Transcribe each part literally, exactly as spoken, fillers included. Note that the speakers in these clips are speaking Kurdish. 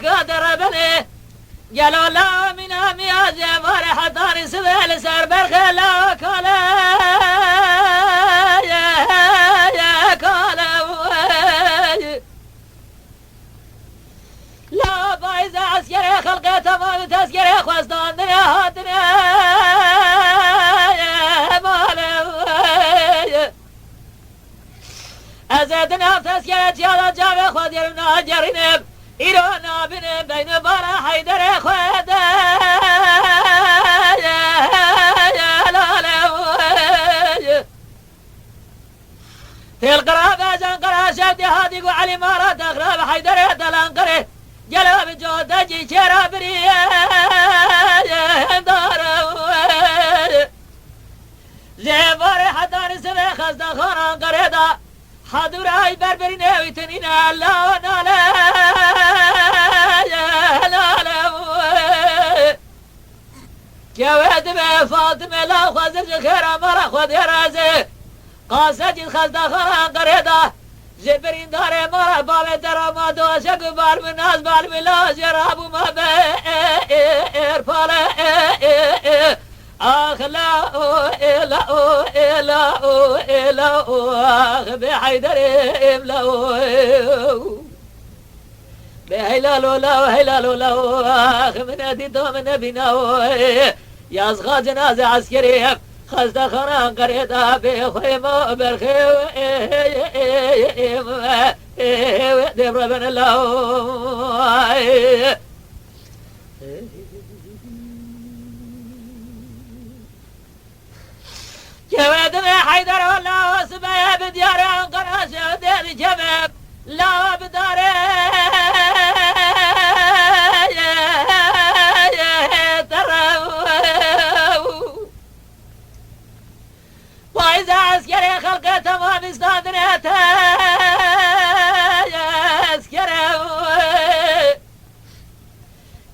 Ka derebelê, gelo la mîna mîya zê varê hetanî sibê li ser berxê la kale, kale. La bayze eskerê xelqê temamî tezkerê xwestandine hatine, male. Ez ê di nav tezkere çiya de çavê xwe dêrim nagerînim. Îro nabînim beynû bara Heyderê xwe de. Têl qira bejan qira şewtê hadî ku Elî mara texra bi Heyderê delan qirê. Gelo bi codekî kêra birî dare. Ji êvarê hetanî sibê xestexanan qirê da. Hadûray berberî newîtinîne law nale, nale. Kewe dibe Fatime law xwezir ji xêra mala xwe dê razê. Qasekî xestexanan qirê da. Ji birîndarê mala bavê te ra ma doşek û bal min nas bal min law jê rabû ma be êr pale. Ax la o, ê la o, ê la o, ê la o, ax bê Heyderê êm la o. Bê heylal o la o, heylal o la o, ax min edî to min nebîna o. Yaz xa cenazê eskerê xestexanan qirê da bê xwê ma berxê o. Dê reben la o. Kewe divê Heyder o lawa sibeye bi diyarê Ankara şewdê dikeve. Lawa bi darê tere. Payîza eskerê xelqê temamî standine te eskerê.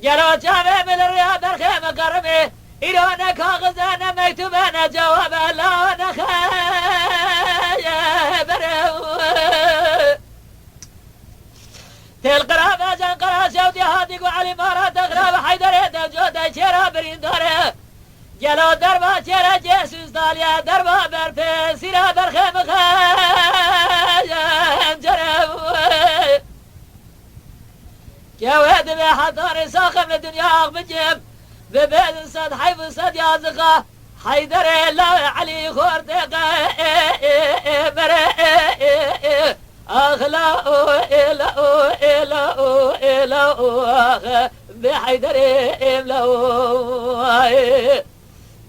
Gelo çavê min li rêya berxê min qerimê, îro ne kaxiz e, ne mektûb e, ne cewab e, la ne xebere. Têl qira bejan qira şewtî hatî ku Elî mara texra bi Heyderê devco de çêra birîndar e. Gelo derba çêre cê sûstaliye, derba berpê sîra berxê min xencere. Kewe divê hetanê saxim li dinya ax bikim, bi bêzin sed heyf û sed yaziqa, Heyderê lawê Elî xortê qe, ê, ê, ê, mere, ê, ê, ê. Ax la o, ê la o, ê la o, ê la o, ax, bê Heyderê êm la o, ay.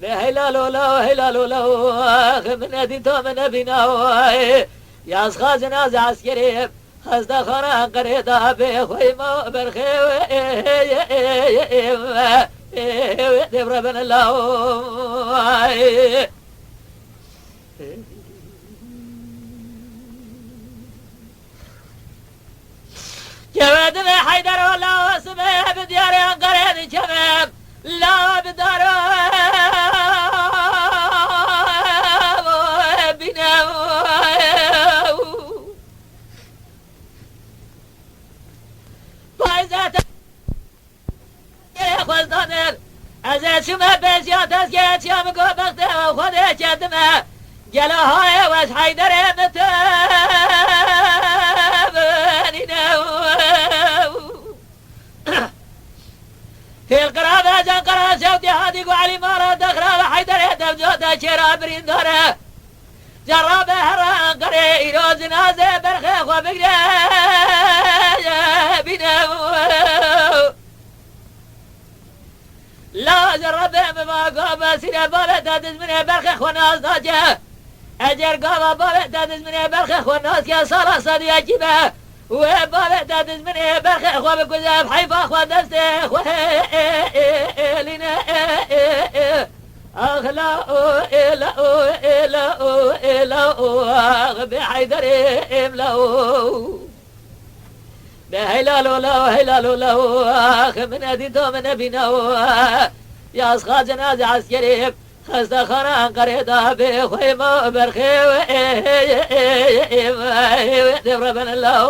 Bê heylal o la o, heylal o la o, ax, min edî to min nebîna o, ay. Yaz xa cenazê eskerê, Xestexana Enqerê da bê xwey ma berxê wê, ê, ê, ê, ê, ê, ê, wê dê rebin law. Keve divê Heyder o law sibê bi diyarê Enqerê dikeve. Law bi daro bîne. Payze te xwezdanin. Ez ê çime pêşiya tezkê çiya min go bextê Xwedê ketime. Gelo hayê weş Heyderê min te benîne. Têl qira ve can qira şewtî hadî ku Elî mara dexra ve Heyderê devco de çêra birîndar e. Cerrabe herra Enqerê îro cinazê berxê xwe bigre bîne. La cerrabe mi va gava sîre bavê te dijminê berxê xwe nas nake. Eger gava bavê te dijminê berxê xwe nas ke sala sedî yekî be. Wê bavê te dijminê berxê xwe bikuje, bi heyfa xwe destê xwe ê, ê, ê, ê, lîne, ê, ê, ê. Ax la o, ê la o, ê la o, ê la o, ax bê Heyderê êm la o. Bê heylal o la o, heylal o la o, ax min edî to min nebîna o. Yaz xa cenazê eskerê. Xestexana Enqerê da bê xwey ma berxê wê, ê, ê, ê, ê, ê, wê dê rebin law.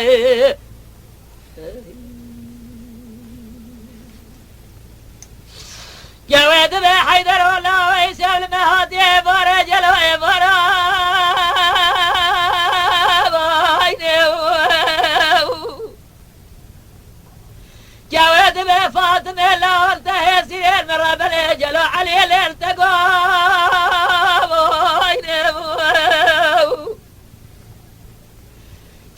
Kewê dibe Heyder wela, Weysel me hatiye vare, gelo ê vara. Vay ne. Kewê dibe Fatime lal te hêsî êl me rebelê, gelo Elî lêl te go. Vay ne.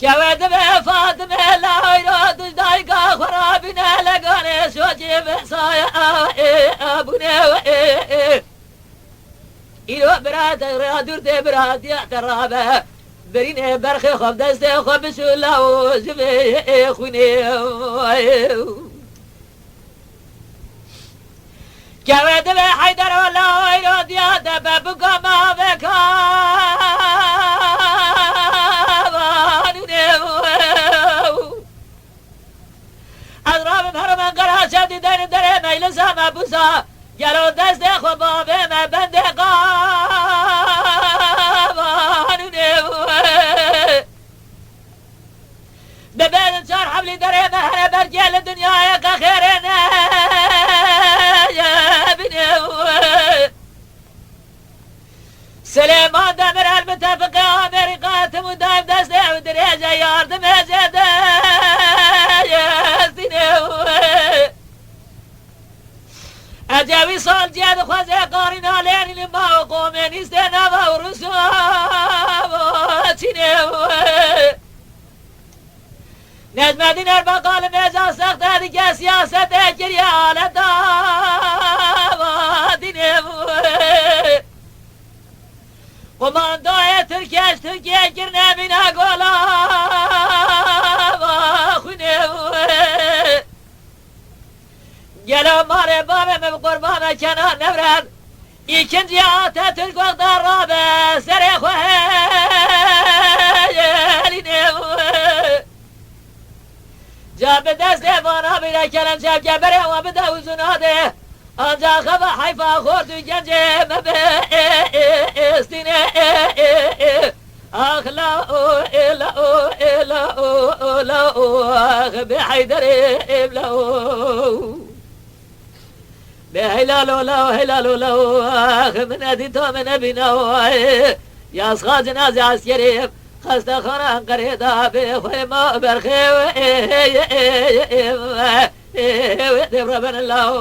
Kewê dibe Fatime lawîro, tu ji dayika xwe rabîne leganê şokê ve saye a, e, a, bûne we, e, e. Îro bira te rêya dûr tê, bira diya te rabe. Birînê berxê xwe bi destê xwe bişûla û ji vê, e, xwînê, e. Kewê dibe Heyder wela, weyro diya te be bika me avê kavanûnê. Ez rabim herim Enqera, çev dîdeyni derê meclisa me bûsa. Gelo destê xwe bavê me bendê qavanûnê. Bibêjin çar heblî derê me here, belkê li dinyayê qe xêrê neyê bîne. Silêman Demir el mitefiqê Amerîka, tim û daim destê ew dirêje, yardimê jê de ye, Sînê. Ece wî sal cihê dixweze qarîna Lenînî ma û komênîstê nava û Rûsa û Çînê. Necmedîn Erbakalî mêza sexte dike, siyasetê kiriye aleta dînê. Qomandoyê Tirkiye ji Tirkiye kirine mîna gola xwînê. Gelo malê bavê min bi qurban e Kenan Nevran. Îkincî Atatürk wexta rabe serê xwe hêlînê. Ca bi destê vana bîre kelen çepke berê we bide û zû nade. Ancax xeva heyfa xort û gencê me be, e, e, e, stîne, e, e, e. Ax la o, e, la o, e, la o, o, la o, ax be Heyderê, e, la o. Be heylalo la o, heylalo la o, ax min edî to min ebîna o, ay. Yaz xacin az eskerê, xestexana Enqerê da be xwe ma berxê, e, e, e, e, e, e. Ê, wê dê bira ben la o.